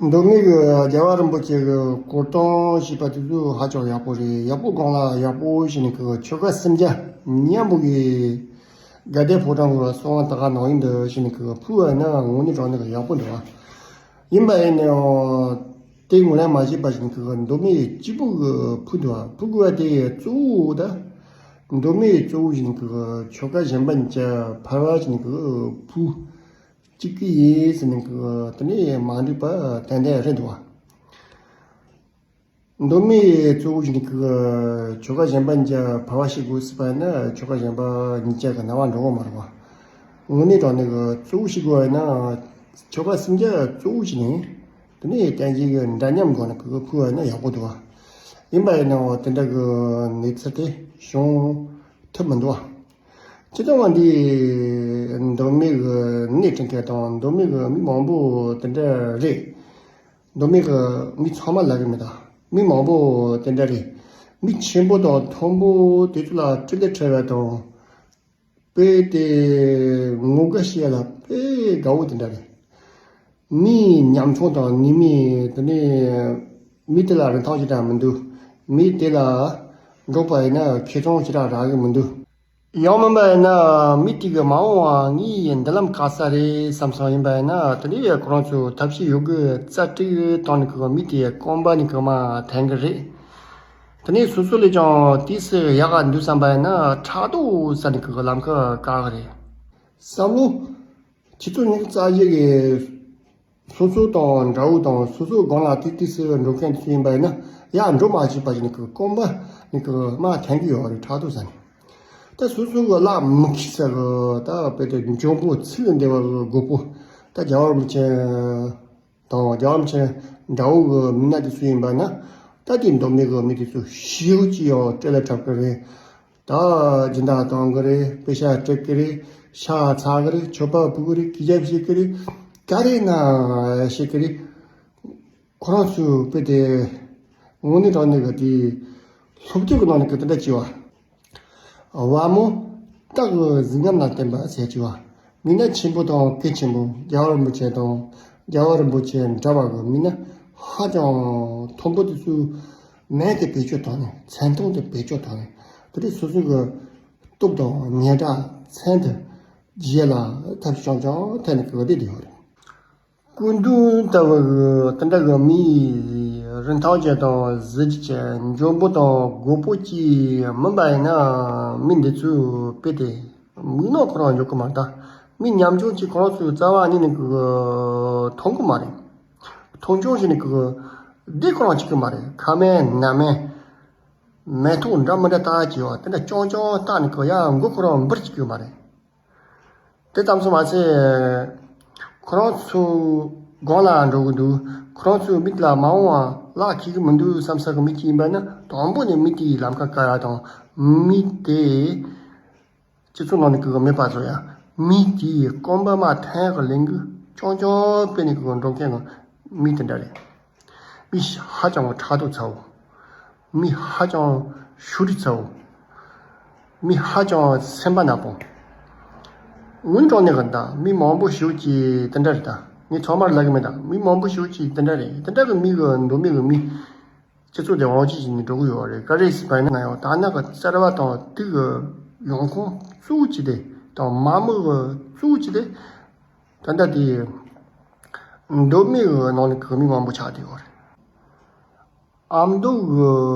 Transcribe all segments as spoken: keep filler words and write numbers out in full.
མདོ་སྨད་ཀྱི་རྒྱལ་བ་རིན་པོ་ཆེ་གི་སྐོར་གཏོང་བྱས་པ་དེ་ཚོ་ཧ་ཅང་ཡག་པོ་རེད། ཡག་པོ་སྒང་ལ་ཡག་པོ་བྱས་ནས་ཀྱི་ཆོལ་ཁ་སུམ་བརྒྱ་མཉམ་པོ་གི་དགའ་ལྡན་ཕོ་བྲང་གི་གསང་བ་དག་ག་ནང་ཡིན་འདི་བྱས་ནས་ཀྱི་ཕུལ་བ་ན་དངོས་གནས་དྲང་གནས་ཀྱི་ཡག་པོ་འདུག་བ། ཡིན་པ་ཡིན་ནའང་དེ་ངོས་ལེན་མ་བྱས་པ་བྱས་ནས་ཀྱི་མདོ་སྨད་གཅིག་པུ་གི་ཕུལ་འདུག་བ། ཕུལ་དགོས་པ་དེ་གཙོ་བོ་ད་མདོ་སྨད་གཙོ་བོ་བྱས་ནས་ཀྱི་ཆོལ་ཁ་གཞན་པ་གཉིས་ཀྱི་ཕར་བ་བྱས་ནས་ཀྱི་ཕུལ། གཅིག་གི་ཡིན་ཟེར་ནས་ཀྱི་དེ་ནས་མ་འགྲིག་པ་ཏན་ཏན་རེད་འདུག་བ། མདོ་སྨད་གཙོ་བོ་བྱས་ནས་ཀྱི་ཆོལ་ཁ་གཞན་པ་གཉིས་ཀྱི་ཕར་བ་བྱེད་དགོས་ཟེར་པ་ན་ཆོལ་ཁ་གཞན་པ་གཉིས་ཀྱི་ཀྱི་རྣ་བར་འགྲོ་གི་མ་རེད་བ། དངོས་གནས་དྲང་གནས་ཀྱི་གཙོ་བོ་བྱེད་དགོས་པ་ན་ཆོལ་ཁ་སུམ་བརྒྱ་གཙོ་བོ་བྱས་ནས་དེ་ནས་བསྟན་བཅོས་ཀྱི་འདྲ་མཉམ་སྒོ་ནས་ཀྱི་ཕུལ་བ་ན་ཡག་པོ་འདུག་བ། ཡིན་པ་ཡིན་ནའང་དེ་འདྲ་གི་གནས་ཚུལ་དེ་བྱུང་ཐུབ་མི་འདུག་བ། སྤྱིར་བཏང་བ་འདི་མདོ་སྨད་ཀྱི་གནས་དྲིན་ཁེ་དང་མདོ་སྨད་ཀྱི་མི་མང་པོ་དེ་འདྲ་རེད། མདོ་སྨད་ཀྱི་མི་ཚང་མ་ལབ་ཀྱི་མེད་ད། མི་མང་པོ་དེ་འདྲ་རེད། མི་ཆེན་པོ་དང་མཐོན་པོ་དེ་ཚོ་ལ་སྤྲེལ་ལད་འཁྲབ་པ་དང་། དཔེ་དེ་ངོ་དགའ་བྱེད་ཡ་ལ་དཔེ་དགའ་བོ་དེ་འདྲ་རེད། མི་ཉམ་ཆུང་དང་ནུས་མེད་དེ་ནས་མི་དེ་ལ་རིན་ཐང་ཞེ་དྲག་མི་འདུག་མི་དེ་ལ་འགྲོགས་པ་ཡིན་ན་ཁེ་བཟང་ཞེ་དྲག་རག་གི་མི་འདུག་ཡང་མིན་པ་ཡིན་ན་མི་དེ་གི་མ་འོངས་པ་ངའི་མདུན་ལམ་ག་ས་རེད་བསམ་སོང་། ཡིན་པ་ཡིན་ན་དེ་ནས་ཁོ་རང་ཚོས་ཐབས་ཤེས་ཡོད་དགུ་རྩལ་སྤྲུགས་བཏང་ནས་ཀྱི་མི་དེ་རྐང་པ་ནས་ཀྱི་མར་འཐེན་གི་རེད། དེ་ནས་སོ་སོ་ལས་ཀྱང་དུས་སུ་ཡག་ག་འདུག་བསམ་པ་ཡིན་ན་ཕྲག་དོག་ཟ་ནས་ཀྱི་ལམ་ཁ་བཀག་གི་རེད། བསམ་བློ། ཁྱེད་ཚོ་ཉི་ཤུ་རྩ་བཞི་གི་སོ་སོ་དང་འདྲ་བོ་དང་སོ་སོའི་སྒང་ལ་ཏིག་ཏིག་སེ་འགྲོ་མཁན་དེ་ཚོ་ཡིན་པ་ཡིན་ན་ཡར་འགྲོ་མ་བྱེད་པ་ཞིག་ནི་ཀི་རྐང་པ་ནི་ཀི་མར་འཐེན་གི་ཡོད་རེད། ཕྲག་དོག་ཟ་ནས། ད་སོ་སོ་གི་བླ་མི་ཁི་ས་གི་ད་དཔེ་དེ་འཇོན་པོ་ཚིག་ལ་འདེབས་པ་གི་དགོས་པོ། ད་རྒྱལ་བ་རིན་པོ་ཆེ་དང་རྒྱལ་བ་རིན་པོ་ཆེ་འདྲ་བོ་གི་མི་སྣ་དེ་ཚོ་ཡིན་པ་ན་ད་དེ་མདོ་སྨད་གི་མི་དེ་ཚོ་ཞེ་པོ་ཅིག་ཡང་སྤྲེལ་ལད་འཁྲབ་གི་རེད། ད་སྦྱིན་བདག་གཏོང་གི་རེད། པེ་ཤ་སྤྲད་གི་རེད། ཤ་ཚ་གི་རེད། མཆོད་པ་ཕུལ་གི་རེད། སྐྱེལ་རྒྱབ་བྱེད་གི་རེད། ག་རེ་ན་བྱེད་གི་རེད། ཁོ་རང་ཚོའི་དཔེ་དེ་དངོས་གནས་དྲང་གནས་གི་དེ་སློབ་དེབ་གི་ནང་ནས་གི་དེ་འདྲ་བྱས་པ། བ་མོ་སྟག་གི་གཟུགས་རྣམ་ལ་བརྟེན་པ་ཟེར་གྱི་བ། མི་སྣ་ཆེན་པོ་དང་གལ་ཆེན་པོ་རྒྱལ་བ་རིན་པོ་ཆེ་དང་རྒྱལ་བ་རིན་པོ་ཆེ་འདྲ་བ་གི་མི་སྣ་ཧ་ཅང་མཐོན་པོ་དེ་ཚོའི་མིང་དེ་བེད་སྤྱོད་བཏང་ནས་མཚན་མཐོང་དེ་བེད་སྤྱོད་བཏང་ནས་དེ་རིང་སོ་སོ་གི་སྟོབས་དང་སྙན་གྲགས་མཚན་དེ་རྒྱས་ལ་ཐབས་བྱུང་ཅང་ཐད་ནས་གི་བ་དེ་དེ་ཡོད་རེད། སྐུ་མདུན་ལྟ་བུ་གི་དེ་འདྲ་གི་མི་རིན་ཐང་ཅན་དང་གཟི་བརྗིད་ཅན་འཇོན་པོ་དང་རྒོད་པོ་ཅིག་མིན་པ་ཡིན་ན་མི་འདི་ཚོའི་དཔེ་དེ་མིག་ནང་ཁོ་རང་འཇོག་གི་མ་རེད་ད། མི་ཉམ་ཆུང་ཅིག་ཁོ་རང་ཚོའི་རྩ་བ་ཉིད་ནས་གི་མཐོང་གི་མ་རེད། མཐོང་ཆུང་བྱས་ནས་གི་བདེ་ཁོ་རང་བྱེད་གི་མ་རེད། ཁ་མེད་ནང་མེད་མེ་ཏོག་འདྲ་མི་འདྲ་བཏགས་ཀྱི་བ་དེ་འདྲ་རྐྱང་རྐྱང་བཏགས་ནས་གི་ཡ་མགོ་ཁོ་རང་འབུར་བྱེད་གི་མ་རེད། དེ་ཙམ་སོང་མ་ཚད། ཁོ་རང་ཚོ་སྒང་ལ་འགྲོ་གི་འདུག་ཁོ་རང་ཚོའི་མིག་ལ་མ་འོངས་པ་ལག་འཁེལ་གི་མི་འདུག་བསམ་ས་གི་མི་གཅིག་ཡིན་པ་ན་དང་པོ་ནས་མི་དེའི་ལམ་ཁ་བཀག་ཡ་དང་། མི་དེ་སྤྱི་ཚོགས་ནང་ནས་གི་མེད་པ་བཟོ་ཡ། མི་དེའི་རྐང་པ་མར་འཐེན་གི་ལེན་གི་རྐྱང་རྐྱང་དཔེ་ནས་གི་འགྲོ་མཁན་གི་མི་དེ་འདྲ་རེད། མི་ཧ་ཅང་ཕྲག་དོག་ཚ་བོ། མི་ཧ་ཅང་ཤུགས་རིག་ཚ་བོ། མི་ཧ་ཅང་སེམས་པ་ནག་པོ། དངོས་གནས་དྲང་གནས་གི་ད་མི་མང་པོ་ཞེ་པོ་ཅིག་དེ་འདྲ་རེད་ད། ངས་ཚང་མར་ལབ་གི་མེད་ད། མི་མང་པོ་ཞེ་པོ་ཅིག་དེ་འདྲ་རེད། དེ་འདྲ་གི་མི་གི་མདོ་སྨད་གི་མི་སྤྱི་ཚོགས་དེ་དབང་ཆ་ཞིག་ནས་འགྲོ་གི་ཡོད་རེད། ག་རེ་ཟེར་བ་ཡིན་ན་ཡང་དར་ནག་གི་རྩ་བ་དང་དེ་གི་ཡོང་ཁུངས་གཙོ་བོ་ཅིག་དེ་དང་མ་མོ་གི་གཙོ་བོ་ཅིག་དེ། ད་ལྟ་དེ་མདོ་སྨད་གི་ནང་ནས་གི་མི་མང་པོ་ཆགས་བསྡད་ཡོད་རེད། ཨ་མདོ་གི་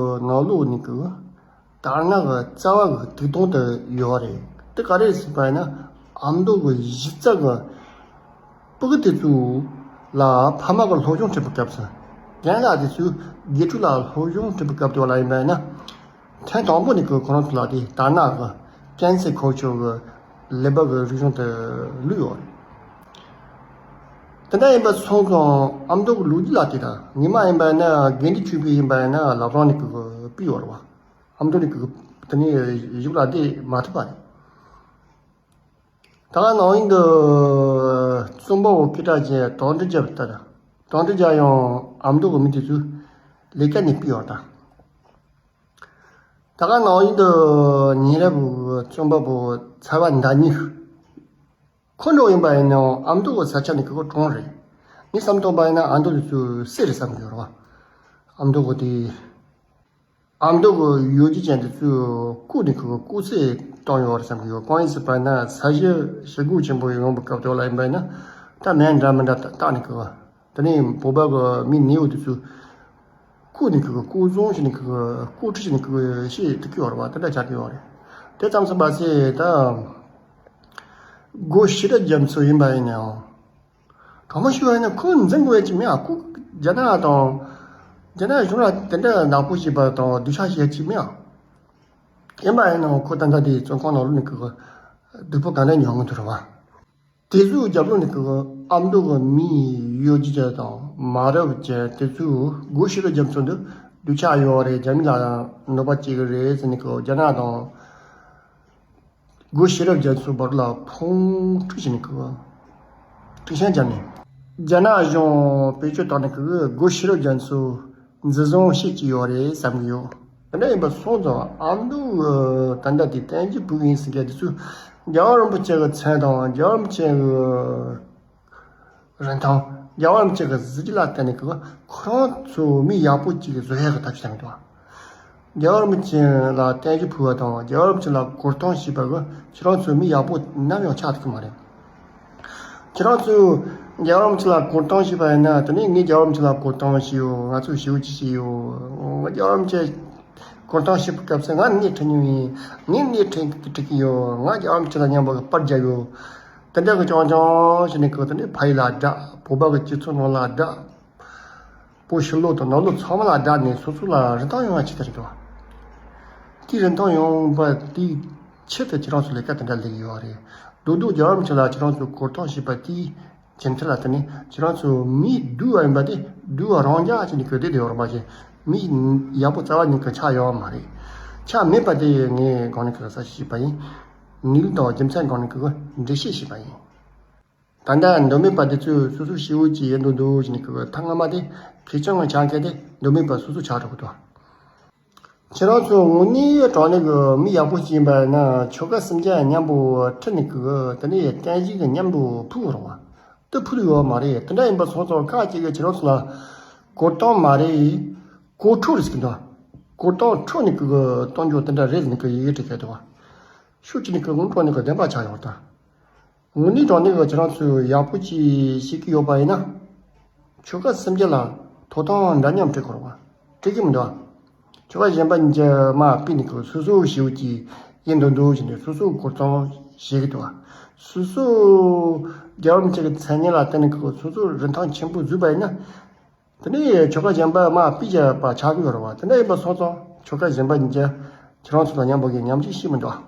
ནང་ལོགས་ནས་གི་དར་ནག་གི་རྩ་བ་གི་དུག་སྟོང་དེ་ཡོད་རེད། དེ་ག་རེ་ཟེར་བ་ཡིན་ན་ཨ་མདོ་གི་གཞི་རྩ་གི་སྤུ་གུ་དེ་ཚོ་ལ་ཕ་མ་གི་སློབ་སྦྱོང་ཁྲིད་པའི་སྐབས་སུ་རྒན་ལགས་དེ་ཚོས་དགེ་ཕྲུག་ལ་སློབ་སྦྱོང་ཁྲིད་པའི་སྐབས་དེ་བ་ལ་ཡིན་པ་ཡིན་ན། ཐེངས་དང་པོ་ནས་ཀྱི་ཁོ་རང་ཚོ་ལ་དེ་དར་ནག་གི་ཀན་སི་ཁོ་ཆོ་གི་ལེ་བ་གི་རིག་གཞུང་དེ་བླུགས་ཡོད་རེད། དེ་འདྲ་ཡིན་པ་སོང་ཙང་ཨ་མདོ་གི་ལོ་རྒྱུས་ལ་དེ་དང་ཉི་མ་ཡིན་པ་ཡིན་ན་དགེ་འདུན་ཆོས་འཕེལ་ཡིན་པ་ཡིན་ན་བླ་བྲང་ནས་ཀྱི་སྤུས་ཡོད་རེད་བ། ཨ་མདོ་ནས་ཀྱི་དེ་ནས་གཞུག་ལ་དེ་མ་ཐུབ་པ་རེད། ད་ག་ནང་བཞིན་དུ་རྩོམ་པ་པོ་སྐད་གྲགས་ཅན་དོན་གྲུབ་རྒྱལ་ལྟར་དོན་གྲུབ་རྒྱལ་ཡང་ཨ་མདོ་གི་མི་དེ་ཚོས་ལས་ཀ་ནས་སྤུས་ཡོད་དང་། ད་ག་ནང་བཞིན་དུ་ཉེ་རབས་རྩོམ་པ་པོ་ཚ་བ་མདའ་སྨྱུག་ཁོ་འགྲོ་ཡིན་པ་ཡིན་ནའང་ཨ་མདོ་གི་ས་ཆ་ནས་ཀྱི་གྲོངས་རེད། ངས་བསམ་བཏང་པ་ཡིན་ན་ཨ་མདོ་དེ་ཚོ་སེ་རེད་བསམ་གྱི་ཡོད་རེད་བ། ཨ་མདོ་གི་དེ། ཨ་མདོ་གི་ཡོད་རྒྱུ་ཅན་དེ་ཚོས་རྐུ་ནས་ཁོ་རྐུ་ཚེ་བཏང་ཡོད་རེད་བསམ་གྱི་ཡོད། གང་ཡིན་ཟེར་བ་ན་ས་གཞི་ཞི་རྒོལ་ཆེན་པོ་ཡོང་བའི་སྐབས་དེ་ལ་ཡིན་པ་ཡིན་ན། ད་མིང་འདྲ་མི་འདྲ་བཏགས་ནས་ཁོ། དེ་ནས་བོད་པ་གི་མི་ནེའུ་དེ་ཚོས་རྐུ་ནས་ཁོ་རྐུ་བཟུང་བྱས་ནས་ཁོ་རྐུ་འཁྲུག་བྱས་ནས་ཁོ་ཤི་ཐུབ་ཀྱི་ཡོད་རེད་བ། དེ་འདྲ་ཆགས་ཀྱི་ཡོད་རེད། དེ་ཙམ་སོང་བ་ཚེ་ད་སྒོ་ཤེས་རབ་རྒྱ་མཚོ་ཡིན་པ་ཡིན་ནའང་། གང་མ་ཞུ་བ་ཡིན་ན་ཁོ་འཛིན་དགོས་ཡ་ཅིག་མེད་ཨ། ཁོ་རྒྱ་ནག་དང་། རྒྱ་ནག་གཞུང་ལ་དེ་འདྲ་ནག་པོ་བྱེད་པ་དང་སྡུག་ཆག་བྱེད་ཡ་ཅིག་མེད་ཨ། ཡིན་པ་ཡིན་ནའང་ཁོ་ད་ལྟ་དེ་བཙོན་ཁང་ནང་ལོགས་ནས་ཁོ་སྡུག་པོ་ག་འདྲ་མྱོང་གི་འདུག་རེད་བ། དེ་ཚོའི་རྒྱབ་ལོགས་ནས་ཁོ་ཨ་མདོ་གི་མི་ཡོད་རྒྱུ་ཅན་དང་མ་རབས་ཅན་དེ་ཚོས་སྒོ་ཤེས་རབ་རྒྱ་མཚོ་འདི་སྡུག་ཆག་ཡོད་རེད། རྒྱ་མི་ལ་གནོད་པ་བྱེད་ཀྱི་རེད་ཟེར་ནས་ཁོ་རྒྱ་ནག་དང་། སྒོ་ཤེས་རབ་རྒྱ་མཚོའི་བར་ལ་ཕུང་དཀྲུག་བྱས་ནས་ཁོ་དཀྲུག་ཤིང་བརྒྱབ་ནས། རྒྱ་ནག་གཞུང་བེད་སྤྱོད་བཏང་ནས་ཁོ་སྒོ་ཤེས་རབ་རྒྱ་མཚོ་འཛིན་བཟུང་བྱེད་ཀྱི་ཡོད་རེད་བསམ་གྱི་ཡོད། དེ་འདྲ་ཡིན་པ་སོང་ཙང་ཨ་མདོ་གི་ད་ལྟ་དེ་བསྟན་འཛིན་ཕུན་ཡིན་ཟེར་མཁན་དེ་ཚོས་རྒྱལ་བ་རིན་པོ་ཆེ་གི་མཚན་དང་རྒྱལ་བ་རིན་པོ་ཆེ་གི་རིན་ཐང་། རྒྱལ་བ་རིན་པོ་ཆེ་གི་གཟི་བརྗིད་ལ་བརྟེན་ནས་ཁོ་ཁོ་རང་ཚོ་མི་ཡག་པོ་ཅིག་བཟོ་ཡག་གི་ཐབས་ཤེས་བཏང་གི་འདུག་རྒྱལ་བ་རིན་པོ་ཆེ་ལ་བརྟན་བཞུགས་ཕུལ་བ་དང་རྒྱལ་བ་རིན་པོ་ཆེ་ལ་གུར་གཏོང་བྱས་པ་གི་ཁྱེད་རང་ཚོའི་མི་ཡག་པོ་ནམ་ཡང་ཆགས་ཐུབ་ཀྱི་མ་རེད། ཁྱེད་རང་ཚོས་རྒྱལ་བ་རིན་པོ་ཆེ་ལ་གུར་གཏོང་བྱས་པ་ཡིན་ན། དེ་ནས་ངས་རྒྱལ་བ་རིན་པོ་ཆེ་ལ་གུར་གཏོང་བྱས་ཡོད། ང་ཚོས་ཞེ་པོ་ཅིག་བྱས་ཡོད། ང་རྒྱལ་བ་རིན་པོ་ཆེ་གུར་གཏོང་བྱེད་པའི་སྐབས་སུ་ང་སྣེ་ཁྲིད་མྱོང་ཡིན། ངས་སྣེ་ཁྲིད་ཁྲིད་ཀྱི་ཡོད། ང་རྒྱལ་བ་རིན་པོ་ཆེ་ལ་མཉམ་པོ་པར་བརྒྱབ་ཡོད། དེ་འདྲ་གི་རྐྱང་རྐྱང་བྱས་ནས་ཁོ་དེ་ནས་ཕ་ཡུལ་ལ་བསྒྲགས། བོད་པ་གི་སྤྱི་ཚོགས་ནང་ལ་བསྒྲགས། བོད་ཕྱི་ལོགས་དང་ནང་ལོགས་ཚང་མ་ལ་བསྒྲགས་ནས་སོ་སོ་ལ་རིན་ཐང་ཡོང་བ་བྱེད་དེ་རེད་བ། དེའི་རིན་ཐང་ཡོང་བ་དེའི་ཆེད་དུ་ཁྱེད་རང་ཚོ་ལས་ཀ་དེ་འདྲ་ལས་ཀྱི་ཡོད་རེད། རྡོག་རྡོག་རྒྱལ་བ་རིན་པོ་ཆེ་ལ་ཁྱེད་རང་ཚོ་གུར་གཏོང་བྱས་པ་དེའི་རྒྱུ་མཚན་ལ་བརྟེན་ནས་ཁྱེད་རང་ཚོ་མི་སྡུག་པ་ཡིན་པ་དེ་སྡུག་པ་རང་རྐྱ་བྱས་ནས་གོ་བསྡད་དེ་ཡོད་རེད་མ་གཞི། མི་ཡག་པོ་རྩ་བ་ཉིད་ཀྱི་ཆགས་ཡོད་མ་རེད། ཆགས་མེད་པ་དེ་ངས་གོང་ནས་ག་ས་ཞིག་ཞུས་པ་ཡིན། གནས་ལུགས་དང་རྒྱུ་མཚན་གོང་ནས་ག་འགྲེལ་བཤད་ཞུས་པ་ཡིན། ད་ལྟ་མདོ་སྨད་པ་དེ་ཚོས་སོ་སོ་ཞེ་པོ་ཅིག་ཡིན་འདུག་འདུག་བྱས་ནས་ཁོ་ཐེངས་སྔ་མ་དེ་ཁེར་རྐྱང་ཆགས་མཁན་དེ་མདོ་སྨད་པ་སོ་སོ་ཆགས་འགྲོ་གི་འདུག་ཁྱེད་རང་ཚོ་དངོས་གནས་དྲང་གནས་ཀྱི་མི་ཡག་པོ་ཞིག་ཡིན་པ་ཡིན་ན་ཆོལ་ཁ་སུམ་བརྒྱ་མཉམ་པོ་ཁྲིད་ནས་ཁོ་དེ་ནས་བསྟན་བཤིག་གི་མཉམ་དུ་ཕུལ་དགོས་རེད་བ། དེ་ཕུལ་ཡོད་མ་རེད། དེ་འདྲ་ཡིན་པ་སོང་ཙང་ཁག་ཅིག་གིས་ཁྱེད་རང་ཚོ་ལ་གུར་གཏོང་མ་རེད། གོ་འཕྲོ་རེད་ཟེར་གི་འདུག་གོ་གཏོང་འཕྲོ་ནས་ཁོ་གཏོང་རྒྱུ་དེ་འདྲ་རེད་ཟེར་ནས་ཁོ་ཡི་གེ་བྲིས་བསྡད་འདུག་ཤུགས་ཆེ་ནས་ཁོ་དངོས་གྲོགས་ནས་ཁོ་བདེན་པ་ཆགས་ཡོང་ད། དངོས་གནས་དྲང་གནས་ཀྱི་ཁྱེད་རང་ཚོས་ཡག་པོ་ཅིག་ཤེས་ཀྱི་ཡོད་པ་ཡིན་ན། ཆོལ་ཁ་སུམ་བརྒྱ་ལ་ཐོབ་ཐང་འདྲ་མཉམ་སྤྲད་དགོས་རེད་བ། སྤྲད་ཀྱི་མི་འདུག་བ། ཆོལ་ཁ་གཞན་པ་གཉིས་ཀྱི་དམག་སྤུས་ནས་ཁོ་སོ་སོ་ཞེ་པོ་ཅིག་ཡིན་འདུག་འདུག་བྱས་ནས་སོ་སོ་གུར་གཏོང་བྱེད་ཀྱི་འདུག་བ། སོ་སོ་རྒྱལ་བ་རིན་པོ་ཆེ་གི་མཚན་སྙན་ལ་བརྟེན་ནས་ཁོ་སོ་སོ་རིན་ཐང་ཆེན་པོ་བཟོས་པ་ཡིན་ན། དེ་ནས་ཆོལ་ཁ་གཞན་པ་དམག་སྤུས་བྱས་པ་ཆགས་ཀྱི་ཡོད་རེད་བ། དེ་འདྲ་ཡིན་པ་སོང་ཙང་ཆོལ་ཁ་གཞན་པ་གཉིས་ཀྱི་ཁྱེད་རང་ཚོ་དང་མཉམ་པོ་གི་མཉམ་ཞུགས་ཤེས་མི་འདུག་བ།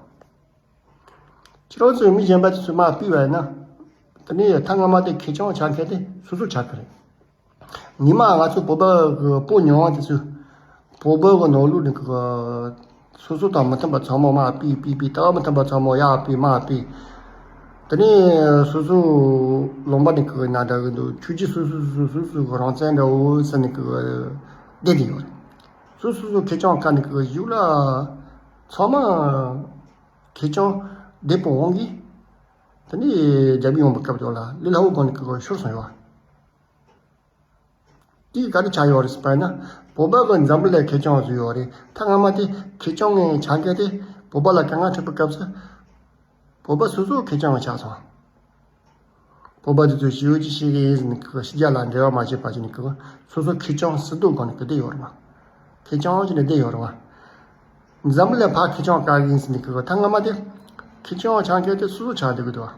ཁྱེད་རང་ཚོས་མི་གཞན་པ་དེ་ཚོས་དམག་སྤུས་པ་ཡིན་ན། དེ་ནས་ཐེངས་སྔ་མ་དེ་ཁེར་རྐྱང་ཆགས་མཁན་དེ་སོ་སོ་ཆགས་ཀྱི་རེད། ཉི་མ་ང་ཚོ་བོད་པ་གི་སྤོ་མྱོང་བ་དེ་ཚོས་བོད་པ་གི་ནང་ལོགས་ནས་གི་སོ་སོ་དང་མི་མཐུན་པ་ཚང་མ་དམག་སྤུས་སྤུས་སྤུས། ལྟ་བ་མི་མཐུན་པ་ཚང་མ་ཡར་སྤུས་མར་སྤུས། དེ་ནས་སོ་སོ་ལུང་པ་ནས་གི་ན་འདྲ་གི་འདུག་ཆོས་བརྒྱུད་སོ་སོ་སོ་སོ་སོ་གི་རང་བཙན་འདྲ་བོ་ཟེར་ནས་གི་བསྡད་དེ་ཡོད་རེད། སོ་སོ་སོ་ཁེར་རྐྱང་ཁ་ནས་གི་གཞུག་ལ་ཚང་མ། ཁེར་རྐྱང་བསྡད་པའི་དབང་གིས། དེ་ནས་རྒྱ་མི་ཡོང་བའི་སྐབས་དེ་ལ་ལས་སླ་བོ་སྒོ་ནས་ཁོ་ཤོར་སོང་ཡོད། དེ་ག་རེ་ཆགས་ཡོད་རེད་ཟེར་བ་ན། བོད་པ་གི་འཛམ་བུ་གླིང་ཁེར་རྐྱང་བཟོས་ཡོད་རེད། ཐེངས་སྔ་མ་དེ་ཁེར་རྐྱང་ངའི་ཆ་མཁན་དེ་བོད་པ་ལ་དཀའ་ངལ་འཕྲད་པའི་སྐབས་སུ། བོད་པ་སོ་སོ་ཁེར་རྐྱང་ཆགས་སོང་། བོད་པ་དེ་ཚོས་ཞེ་པོ་ཅིག་ཤེས་ཀྱི་ཡིན་ཟེར་ནས་ཁོ་ཕྱི་རྒྱལ་ལ་འབྲེལ་བ་མ་བྱས་པ་བྱས་ནས་ཁོ་སོ་སོ་ཁེར་རྐྱང་སི་ཏུ་སྒོ་ནས་ཁོ་བསྡད་ཡོད་རེད་བ། ཁེར་རྐྱང་བྱས་ནས་བསྡད་ཡོད་རེད་བ། འཛམ་བུ་གླིང་ཕར་ཁེར་རྐྱང་བཀག་གི་ཡིན་ཟེར་ནས་ཁོ་ཐེངས་སྔ་མ་དེ་ཁེར་རྐྱང་ཆགས་མཁན་དེ་སོ་སོ་ཆགས་བསྡད་ཀྱི་འདུག་བ།